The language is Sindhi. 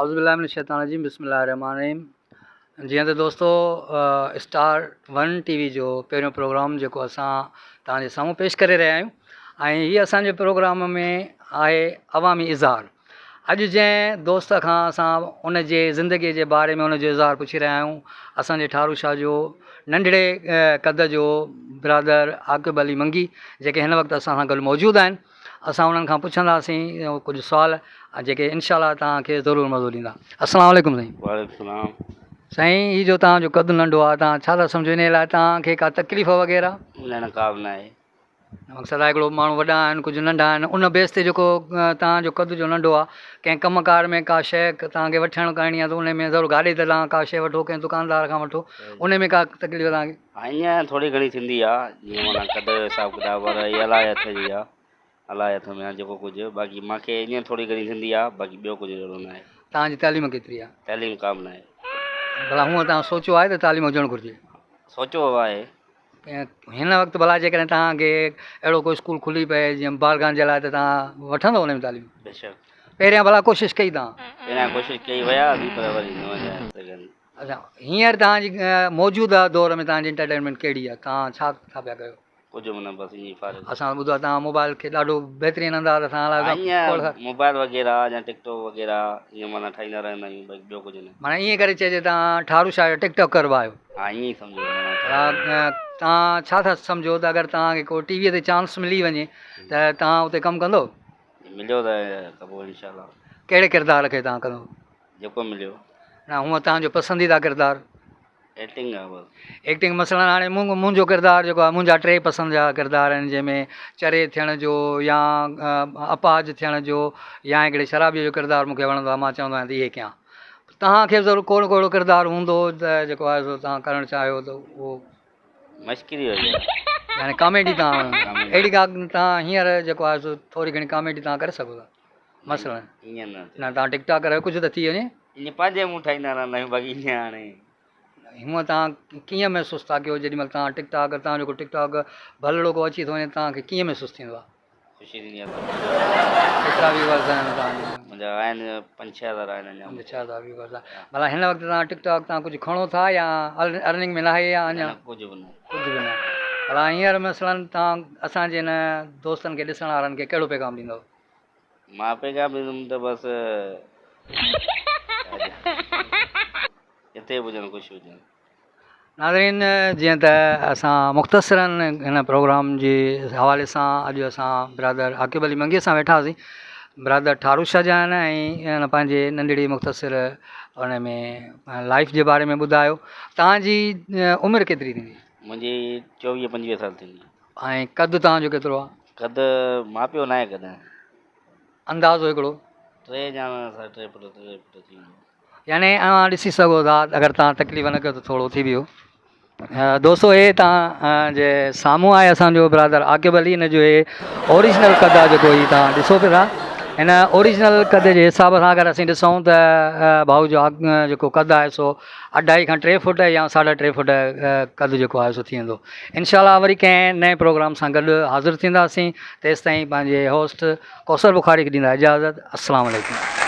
اعوذ بالله من الشيطان الرجيم بسم الله الرحمن الرحيم جيئن ته دوستو اسٽار ون ٽي وي جو پهريون پروگرام جيڪو اسان توهان جي سامهون پيش ڪري رهيا آهيون ۽ هي اسان جي پروگرام ۾ آهي عوامي اظهار اڄ جنهن دوست کان اسان ان جي زندگي جي باري ۾ ان جو اظهار پڇي رهيا آهيون اسان جي ٺارو شاهه جو ننڍڙي قد جو برادر عاقب علي منگي جيڪي هن وقت اسان سان گڏ موجود آهن اسان انهن کان پڇنداسين ڪجهه سوال جيڪي انشاء الله توهان کي ضرور مزو ڏيندا. السلام عليڪم سائين. وعليڪم السلام. سائين هي جو توهان جو قد ننڍو آهي توهان ڇا ٿا سمجهو انهي لاء توهان کي ڪا تڪليف وغيره؟ نه نه ڪا به ناهي. مقصد آهي هڪڙو ماڻهو وڏا آهن ڪجهه ننڍا آهن ان بيس تي جيڪو توهان جو قد جو ننڍو آهي ڪنهن ڪم ڪار ۾ ڪا شيء توهان کي وٺڻ ڪرڻي آهي ته انهي ۾ ضرور گاڏي تي توهان ڪا شيء وٺو ڪنهن دڪاندار کان وٺو انهي ۾ ڪا تڪليف توهان کي؟ ها ائين ٿوري گهڻي ٿيندي آ جيئن معنيٰ قد جو حساب ڪتاب پر هي الاء هٿ جي آ الاء هٿ ۾ آ جيڪو ڪجهه باقي مان کي ائين ٿوري گهڻي ٿيندي آ باقي ٻيو ڪجهه اهڙو ناهي. توهان جي تعليم ڪيتري آ؟ تعليم ڪا به ناهي. ڀلا هونء توهان سوچيو آهي ته تعليم هجڻ گهرجي؟ سوچيو آهي. هن وقت ڀلا جيڪڏهن توهان کي اهڙو ڪو اسڪول کلي پئي جيئن بالغان جي لاء ته توهان وٺندو ان ۾ تعليم؟ بيشڪ. پهريان ڀلا ڪوشش ڪئي توهان؟ پهريان ڪوشش ڪئي ويا هئاسين پر وري نه وڃائي سگهيم. اڇا هينئر توهان جي موجوده دور ۾ توهان جي انٽرٽينمينٽ ڪهڙي آهي توهان ڇا ٿا پيا ڪيو؟ ڪجهه به نه بس ائين ئي فارغ. اسان ٻڌو آهي توهان موبائل کي ڏاڍو بهترين انداز سان هلايو ٿا. ائين موبائل وغيره يا ٽڪ ٽاڪ وغيره ائين معنيٰ ٺاهيندا رهندا آهيون باقي ٻيو ڪجهه نه. معنيٰ ائين ڪري چئجي توهان ٺارو شاهه جا ٽڪ ٽاڪر به آهيو. ها ائين ئي سمجهو معنيٰ. توهان ڇا ٿا سمجهو ته اگر توهان کي ڪو ٽي وي تي چانس ملي وڃي ته توهان اتي ڪم ڪندو؟ مليو ته ڪبو انشاء الله. ڪهڙي ڪردار کي توهان ڪندو؟ جيڪو مليو. نه هونء توهان جو پسنديده ڪردار؟ ايڪٽنگ آ بس. ايڪٽنگ مثلا هاڻي مون منهنجو ڪردار جيڪو آهي منهنجا ٽي پسند جا ڪردار آهن جنهن ۾ چري ٿيڻ جو يا اپاهج ٿيڻ جو يا هڪڙي شرابي جو ڪردار مون کي وڻندو آهي مان چوندو آهيان ته اهي ڪيان توهان کي ضرور ڪو نه ڪو اهڙو ڪردار هوندو ته جيڪو آهي سو توهان ڪرڻ چاهيو ته اهو. مشڪري وغيره. يعني ڪاميڊي توهان اهڙي ڪا توهان هينئر جيڪو آهي سو ٿوري گهڻي ڪاميڊي توهان ڪري سگهو ٿا. مثلا ائين نه نه توهان ٽڪ ٽاڪ ڪرايو ڪجهه ته ٿي وڃي. ائين پنهنجي منهن ٺاهيندا رهندا آهيون باقي ائين هاڻي. هونء توهان ڪيئن محسوس ٿا ڪيو جيڏي مهل توهان ٽڪ ٽاڪ توهان جو ڪو ٽڪ ٽاڪ ڀلڙو ڪو اچي ٿو وڃي توهان کي ڪيئن محسوس ٿيندو آهي. خوشي ٿيندي آهي. ڪيترا ويوئرز آهن توهان جا. منهنجا آهن پنج ڇهه هزار آهن اڃا. پنج ڇهه هزار ويوئرز آهن ڀلا هن وقت توهان ٽڪ ٽاڪ تان ڪجهه کڻو ٿا يا ارننگ ۾ ناهي يا اڃا. نه ڪجهه به نه. ڪجهه به نه ڀلا هينئر مثلا توهان اسان جي هن دوستن کي ڏسڻ وارن کي ڪهڙو پيغام ڏيندؤ. مان پيغام ڏيندم ته بس جتي به هجن خوش هجن. ناظرين جيئن ته اسان مختصرا هن پروگرام جي حوالي سان اڄ اسان برادر عاقب علي منگي سان ويٺا هئاسين برادر ٺارو شاهه جا آهن ۽ هن پنهنجي ننڍڙي مختصر ان ۾ لائف جي باري ۾ ٻڌايو توهان جي عمر ڪيتري ٿيندي؟ منهنجي چوويهه پنجويهه سال ٿيندي. ۽ قد توهان جو ڪيترو آهي؟ قد ماپيو ناهي ڪڏهن. اندازو هڪڙو. ٽي ڄاڻ ساڍي ٽي فوٽ ٽي فوٽ ٿي ويندو. يعني اوهان ڏسي سگهو ٿا اگر توهان تڪليف نه ڪيو ته ٿورو اٿي بيهو. دوستو هي توهان جي سامهون آهي اسان جو برادر عاقب علي هن جو هي اوريجنل قد آهي جيڪو هي توهان ڏسو پيا ٿا هن اوريجنل قد جي حساب سان اگر اسين ڏسون ته ڀائو جو جيڪو قد آهي سو اڍائي کان ٽي فوٽ يا ساڍا ٽي فوٽ قد جيڪو آهي سو ٿي ويندو انشاء الله وري ڪنهن نئين پروگرام سان گڏ حاضر ٿينداسين تيستائين پنهنجي هوسٽ ڪوثر بخاري کي ڏيندا اجازت السلام عليڪم.